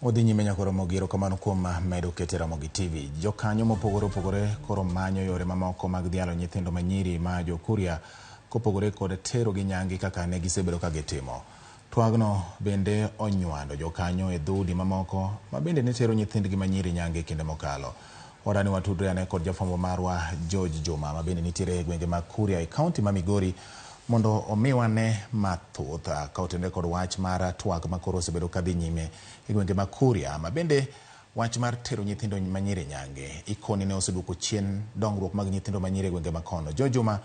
Odhi nyime nyaka Ramogi, erokamano kuom medo keto e Ramogi TV. Jokanyo mopogore opogore koro manyo yore mamoko mag dhialo nyithindo manyiri ma jokuria kopogore kod tero gi nyangi kaka ne gisebedo ka gitimo. Twagno bende onywando jokanyo e dhoudi mamoko ma bende ne tero nyithindgi manyiri nyange e kinde mokalo. Wadani watudre ane kod jafwambo marwa George Juma ma bende nitiere e gwenge mag Kuria e kaunti ma Migori mondo omiwa ne mathoth ka otenore kod wach mar twak ma koro osebedo ka dhi nyime e gwenge mag Kuria ma bende wach mar tero nyithindo manyiri nyange ikoni ne oseduoko chien dongruok mag nyithindo manyiri e gwenge ma kono. George Juma,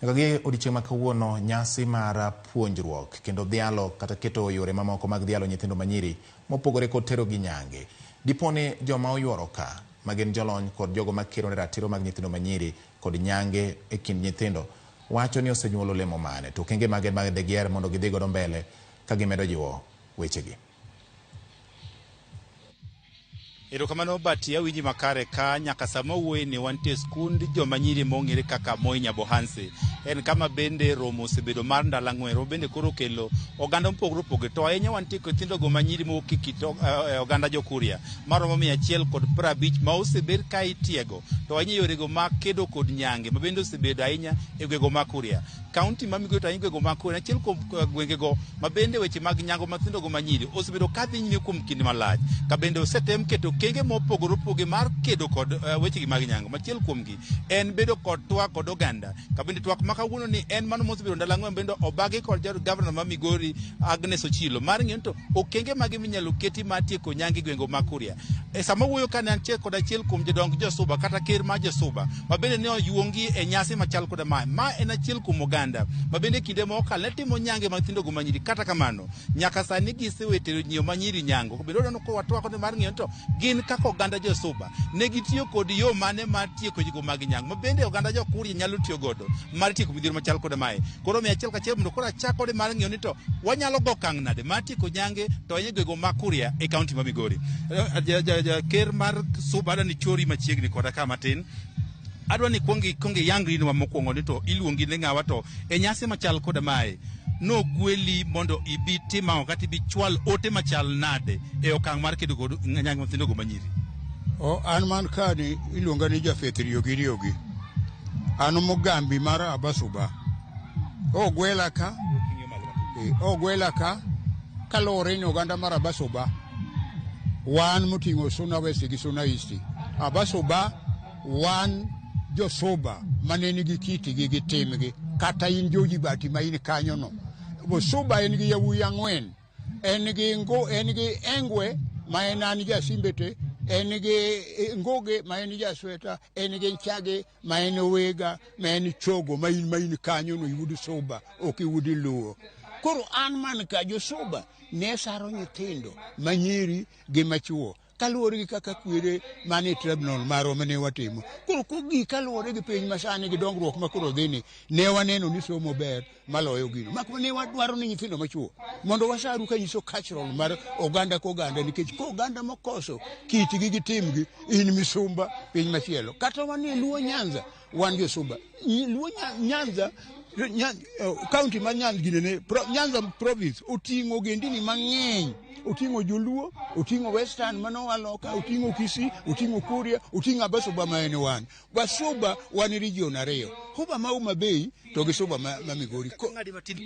nyaka gi odiochieng' ma kawuono nyasi mar puonjruok kendo dhialo kata keto yore mamoko mag dhialo nyithindo manyiri mopogore kod tero gi nyange. Dipo ni joma oyuoro ka ma gin jolony kod jogo makero ne ratiro mag nyithindo manyiri kod nyange e kind nyithindo wacho ni osenyuolo olemo mane to okenge mage mag degier mondo gidhi godo mbele ka gimedo jiwo wechegi. Erokamano Bati, awinji makare ka nyaka sama wuoye ni wantie skund joma nyiri mong'ere kaka Moi Nyabohanse. En kama bende romo osebedo mar ndalo ang'wen. Romo bende koro okelo oganda mopogore opogore. To ahinya wantie kod nyithindogo ma nyiri mowuok e kit oganda Jokuria maromo 150 ma osebed ka itiego. To ahinya yorego mag kedo kod nyange ma bende osebedo ahinya e gwego ma Kuria. Kaunti ma Migori to ahinya gwego ma Kuria en achiel kuom gwengego ma bende weche mag nyango mathindogo ma nyiri osebedo ka dhi nyime kuom kinde malach. Ka bende osetem keto okenge mopogore opogore mar kedo kod wechegi mag nyango. Machiel kuomgi en bedo kod twak kod oganda. Ka bende twak ma kawuono ni en mano mosebedo ndalo ang'wen bende obagi kod jaod gavana ma Migori Agnes Ochilo mar ng'iyo ni to okenge mage minyalo keti mar tieko nyango e gwenge mag Kuria. E sama wuoyo ka ne antie kod achiel kuom jodong Josuba kata ker mar Josuba ma bende ne oyuongi e nyasi machal koda mae. Ma en achiel kuom oganda ma bende kinde mokalo ne timo nyange mag nyithindogo ma nyiri. Kata kamano, nyaka sani gisewe tero nyiewo ma nyiri nyango. Bende waneno ka watwako ni mar ng'iyo to gin kaka oganda Josuba ne gitiyo kod yo mane mar tieko wechego mag nyango ma bende oganda Jokuria nyalo tiyo godo mar tieko midhiero machal koda mae. Koro omiyo achiel kachiel mondo koro achak kode mar ng'iyo ni to wanyalo go okang' nade mar tieko nyange to ahinya gwego ma Kuria e kaunti ma Migori. Ker mar Suba adwa ni chori machiegni koda ka matin. Adwa ni kuong ikuong iyangri nwa mokwongo ni to iluongi ni ng'awa to e nyasi machal koda mae nogweli mondo ibi tim ang'o kata ibi chwal ote machal nade e okang' mar kedo kod nyange nyithindogo manyiri. O, an man ka ni iluonga ni Jafeth Riogi Riogi. An Mugambi mar Abasuba. Ogwela ka, ogwela ka kaluwore ni oganda mar Abasuba wan moting'o Suna West gi Suna East. Abasuba wan josuba mane nigi kitgi gi timgi kata in Joji Bati ma in kanyono. Suba en gi yawuoyi ang'wen en gi ngo en gi Engwe ma en an jasimbete en gi Ngugi ma en jasweta en gi Nchage ma en Owega ma en Chogo ma in ma in kanyo no iwuod Suba ok iwuod Luo. Koro an man ka josuba ne saro nyithindo manyiri gi machuo kaluwore gi kaka kwere mane tribunal marwa mane watimo. Koro kogik kaluwore gi piny masani gi dongruok ma koro dhini, ne waneno ni somo ber maloyo gino. Mak ne wadwaro ni nyithindo machuo mondo wasaru kanyiso cultural mar oganda koganda nikech ko oganda mokoso kitgi gi timgi in misumba piny machielo. Kata wan e Luo Nyanza wan josuba. Luo Nyanza kaunti mar Nyanza ginene Nyanza province oting'o ogendini mang'eny oting'o joluo oting'o western manoa loka oting'o Kisii oting'o Kuria oting'o Abasuba ma en wan Basuba wan region ariyo Huba ma Homa Bay to gi Suba ma, ma Migori.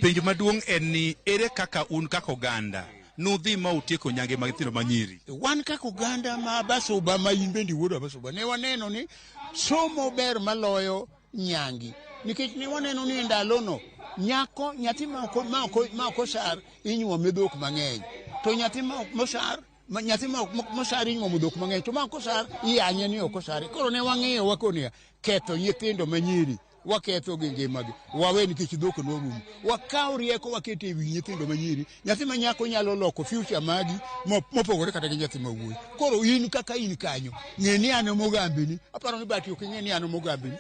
Penjo maduong' en ni ere kaka un kaka oganda nudhi ma utieko nyange mag nyithindo manyiri? Wan kaka oganda ma Abasuba ma in bende iwuod Abasuba ne waneno ni somo ber maloyo nyangi nikech ne waneno ni e ndalono nyako nyathi ma ok osar inyuome dhok mang'eny to nyathi ma mosar nyathi ma mosar inyuomo dhok mang'eny to ma ok osar iyanye ni ok osare. Koro ne wang'iyo wakoniya ketho nyithindo manyiri waketho gi ngimagi wawe nikech dhok norumo wakaw rieko waket e wi nyithindo manyiri nyathi ma nyako nyalo loko future magi mopogore kata gi nyathi ma wuoyi koro in kaka in kanyo ng'e ni an mogambini aparo ni bati ok ing'e ni an mogambini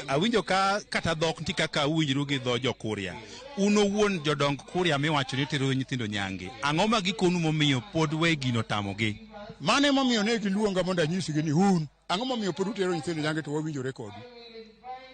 Awinjo ka kata dhok nitie kaka uwinjru gi dho jo-Kuria. Un owuon jodong Kuria miwacho ni tero nyithindo nyange. Ang'o ma gikonu momiyo pod we gino tamogi? Mano emomiyo ne giluonga mondo anyisgi ni un ang'o momiyo pod utero nyithindo nyange to wawinjore kodu.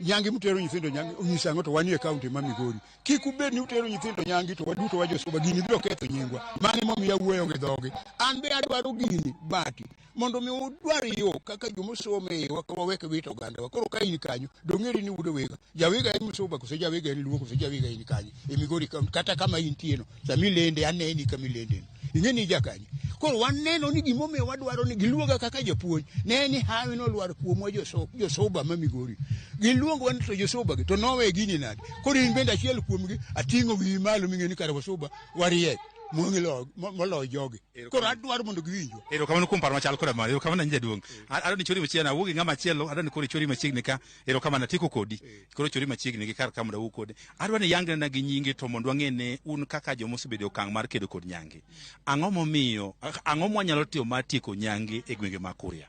Nyangi mutero nyithindo nyangi onyisa ang'o to wanie kaunti ma Migori. Kik ubed ni utero nyithindo nyangi to waduto wajosuba gini biro ketho nyingwa. Mano emomiyo awuoyo gi dhogi. An be adwaro gini bati mondo mi udwar yo kaka jomosomo e iwa ka wawek wito ogandawa. Koro ka in kanyo, dong'eri ni wuod Owiga. Jawiga en Msuba koso Jawiga en Luo koso Jawiga in kanye e Migori kaunti kata kama intie no. Sama ilende aneni kama ilende no. Ing'e ni jakanye. Koro waneno ni gimomiyo wadwaro ni giluonga kaka japuonj ne ni hawi nolwar kuomwa josoba ma Migori. Giluongwa ni to josoba gi to nowe gini nade. Koro in bende achiel kuomgi ating'o wiyi malo ming'e ni kare wasoba wariek moloyo jogi. Koro adwaro mondo giwinjwa. Erokamano kuom paro machal koda mano. Erokamano ahinya jaduong'. Adwa ni chori machiegni, awuo gi ng'ama chielo, adwa ni koro ichori machiegni ka. Erokamano atieko kodi. Koro chori machiegni gi kar ka mondo awuo kodi. Adwa ni yangne gi nyinge to mondo wang'e ni un kaka joma osebedo e okang' mar kedo kod nyange. Ang'o momiyo, ang'o mwanyalo timo mar tieko nyange e gwenge mag Kuria?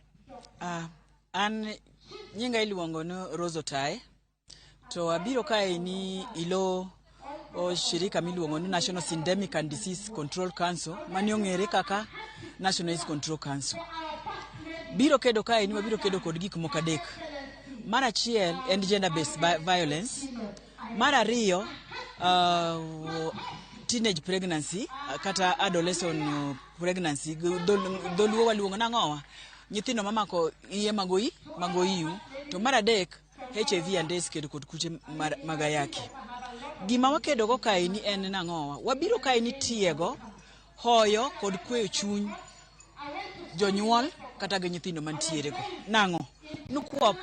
An nyinga iluongo ni Rose Otae to abiro kae ni ilo o shirika miluongo ni National Syndemic and Disease Control Council mane ong'ere kaka National AIDS Control Council. Biro kedo kae ni wabiro kedo kod gik moko adek. Mar achiel en gender based violence. Mar ariyo teenage pregnancy kata adolescent pregnancy dholuo waluongo nang'owa nyithindo mamako iye mago iyu. To mar adek HIV and AIDS, kedo kod kute mag ayaki. Gima wakedo go kaeni en nang'owa? Wabiro kaeni tiego, hoyo kod kweyo chuny jonyuol kata gi nyithindo mantiere go. Nang'o? Nukuop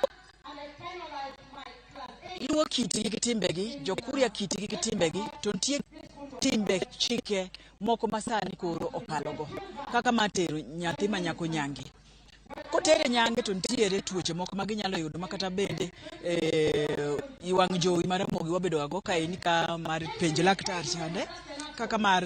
luo kitgi gi timbegi, jokuria kitgi gi timbegi, to nitie timbe chike moko ma sani koro okalogo kaka mar tero nyathi ma nyako nyange. Kotere nyange to nitiere tuoche moko ma ginyalo yudo ma kata bende i wang' jowi mar Ramogi wabedo ga go kaeni ka mar penj laktar chande kaka mar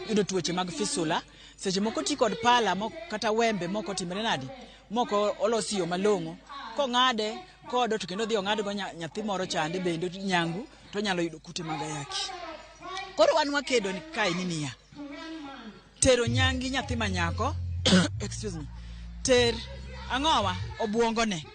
yudo tuoche mag fistula. Seche moko ti kod pala mok, kata wembe mok otimre nadi mok olosi yo malong'o kong'ade kodo to kendo odhi ong'ad go nyathi moro chande bende nyangu to onyalo yudo kute mag ayaki. Koro wan wakedo ni kaeni niya, tero nyangi nyathi ma nyako, excuse me, ter ang'owa obuongone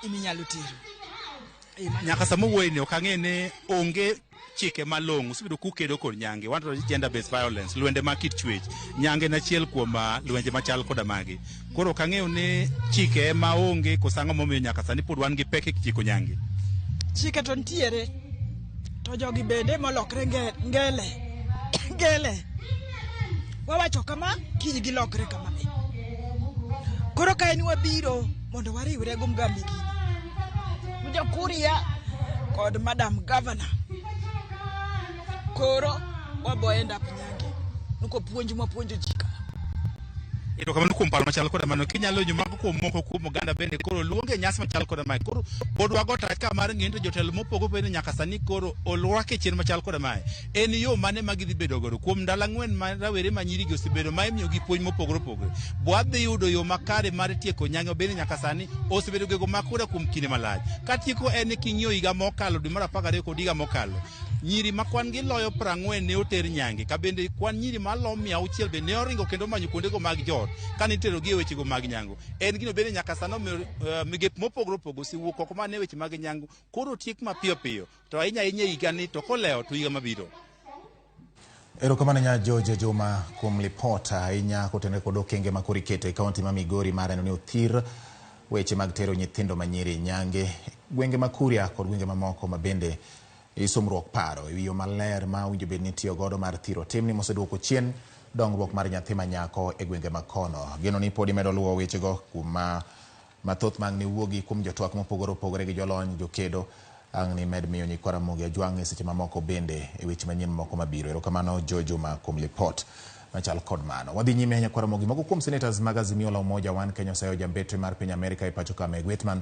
iminyalo tero. Nyaka sama wuoyeni ok ang'e ni onge chike malong'o usebedo kukedo kod nyange. Wan to gender based violence, lwende mag kit chwech. Nyange en achiel kuom lwenje machal koda magi. Koro ok ang'eyo ni chike ema onge koso ang'o momiyo nyaka sani pod wan gi pek e tieko nyange. Chike to nitiere to jogi bende molokre ngele ngele wawacho kama kiny gilokre kama. Koro ka en wabiro mondo wariwre go mgambi gini jokuria kod madam governor koro wabo end up nyange nuko puonj mwapuonjo ji kama. Erokamano kuom paro machal koda mano. Kinyalo nyo mago kuom moko kuom oganda bende koro luonge nyasi machal koda mae. Koro pod wago tach ka mar ng'eyo to jotelo mopogore opogore nyaka sani koro olwak e chenro machal koda mae. En yo mane ma gidhi bedo godo kuom ndalo 4 ma rawere ma nyirigi osebedo ma imiyogi puonj mopogore opogore. Bwadhi yudo yo makare mar tieko nyange bende nyaka sani osebedo gego makura kuom kinde malach. Katieko en ni king'iyo higa mokalo dwe mar 12 kod higa mokalo nyiri ma kwan gi loyo 40 ne oter nyange ka bende kwan nyiri malo 600 bende ne oringo kendo manyo kuondego mag jot kane iterogi e wechego mag nyango. En gino bende nyaka sani omiyo migepe mopogore opogore osewuok oko mane weche mag nyango koro tiek mapiyo piyo to ahinya ahinya higani to kolewo to higa mabiro. Erokamano nya George Juma kuom lipot ahinya kotenore kod okenge ma koro iketo e kaunti ma Migori mar neno ni othir weche mag tero nyithindo manyiri nyange gwenge ma Kuria kod gwenge mamoko ma bende isomruok paro e wi yo maler ma owinjo bed ni itiyo godo mar thiro timni moseduoko chien dongruok mar nyathi ma nyako e gwenge ma kono. Geno ni pod imedo luwo wechego kuom ma mathoth mang' ne wuogi kuom jotwak mopogore opogore gi jolony jokedo ang' ni med miyo nyikwa Ramogi Ajwang' e seche mamoko bende e weche manyien moko mabiro. Erokamano Joe Juma kuom lipot machal kod mano. Wadhi nyime nyakwa Ramogi. Moko kuom senators mag Azimio la Umoja One Kenya oseyo jambetre mar piny Amerika e pacho ka Meg Whitman.